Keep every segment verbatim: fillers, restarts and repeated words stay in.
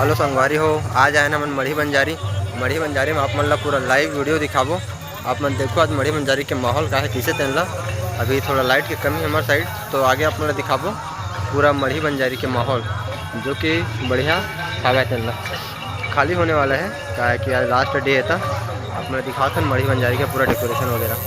तो संगवारी हो, आज आए ना हमन मढ़ी बंजारी। मढ़ी बंजारी में आप मन ला पूरा live video दिखाबो। आप मन देखो आज मढ़ी बंजारी के माहौल का है, किसे तेन ला। अभी थोड़ा light के कमी है हमारे side, तो आगे आप मन ला दिखाबो पूरा मढ़ी बंजारी के माहौल, जो कि बढ़िया हवय तेन ला। खाली होने वाला है, काहे कि आज last day है, त आप मन ला दिखाथन मढ़ी बंजारी के पूरा decoration वगैरह।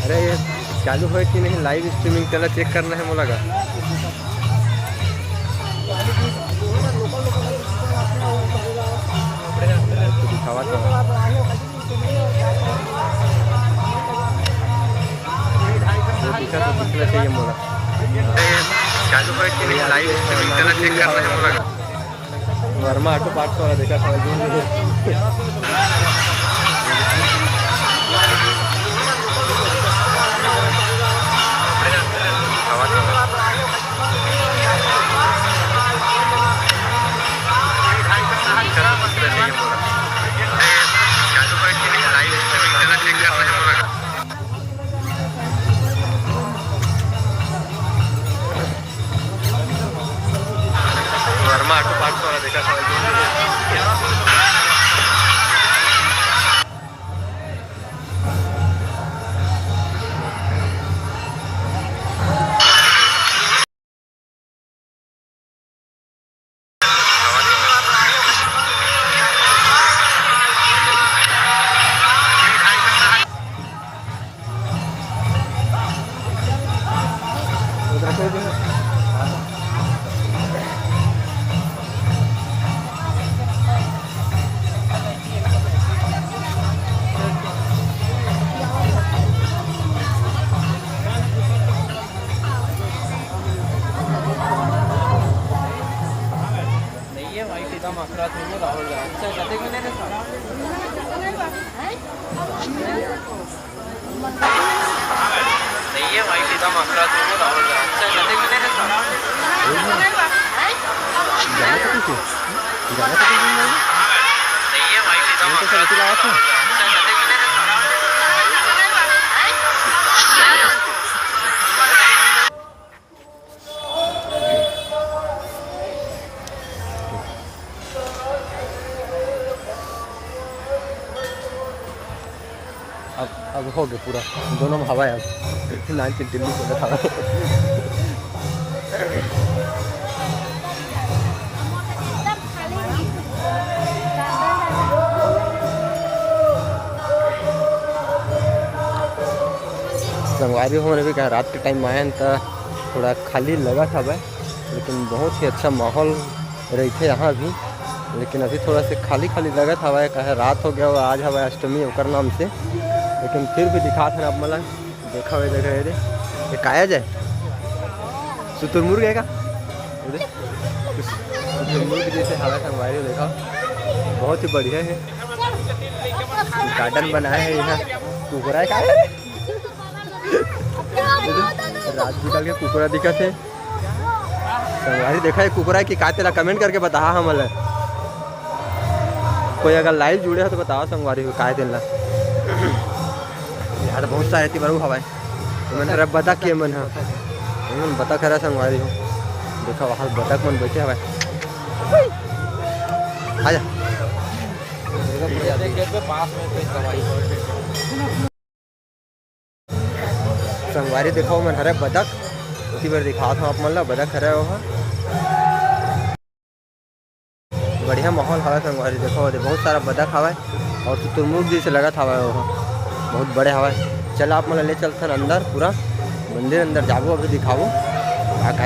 अरे, ये चालू होय कि नहीं, live streaming तेला check करना है मोला का। दिखावा था। वो दिखा तो दिखना चाहिए मोला। चालू होय कि नहीं, live streaming तेला check करना है मोला का। वर्मा ऑटो पार्ट्स वाला देखा था। वर्मा ऑटो पार्ट्स वाला देखा था। नहीं है भाई, सीधा मकरा थे वो राहुल। अच्छा, जल्दी क्यों नहीं रहता? नहीं है भाई, सीधा मकरा थे वो राहुल। अच्छा, जल्दी क्यों नहीं रहता? नहीं है भाई, सीधा मकरा थे वो राहुल। अच्छा, जल्दी क्यों नहीं रहता? अब, अब हो गए पूरा, दोनों में हवा है अब। नाच के टिल्लू चलत हवा। संगवारी हो, हमन अभी का रात के टाइम आए हन, त थोड़ा खाली लगत हवय, लेकिन बहुत ही अच्छा माहौल रहिथे यहाँ भी। लेकिन अभी थोड़ा से खाली खाली लगत हवय, काहे रात हो गया और आज हवय अष्टमी, ओकर नाम से। लेकिन फिर भी दिखात हन आप मन ला, देखा हुए जगह है रे, ये काया जाए, शुतुरमुर्ग है का? शुतुरमुर्ग जैसे हवय संगवारी हो, देखा, बहुत ही बढ़िया है। गार्डन बनाए हे यहाँ, कुकरा है का? रात बिकाल के कुकरा दिखत हे। संगवारी देखा हे कुकरा हे कि का, तेला comment करके बताहा हमन ला। कोई अगर live जुड़े हो तो बताओ संगवारी हो, का हे तेन ला। यार बहुत सारे तिबरू हवय। एमन हरा बतख के मन ह। एमन बतख हरा संगवारी हो। देखा वहाँ बतख मन बैठे हवय। आजा। दुर्गा पूजा देखे पे पास में तो दवाई। संगवारी देखो, मन हरे बदक, उसी बार दिखावत हूँ आप मन ला, बदक हरे ओहा। बढ़िया माहौल हवय संगवारी, देखो ओदे बहुत सारा बदक हवय और शुतुरमुर्ग जैसे लगत हवय ओहा, बहुत बड़े हवय। चल आप मन ला ले चलथन अंदर, पूरा मंदिर अंदर जाबो, अभी दिखाबो का का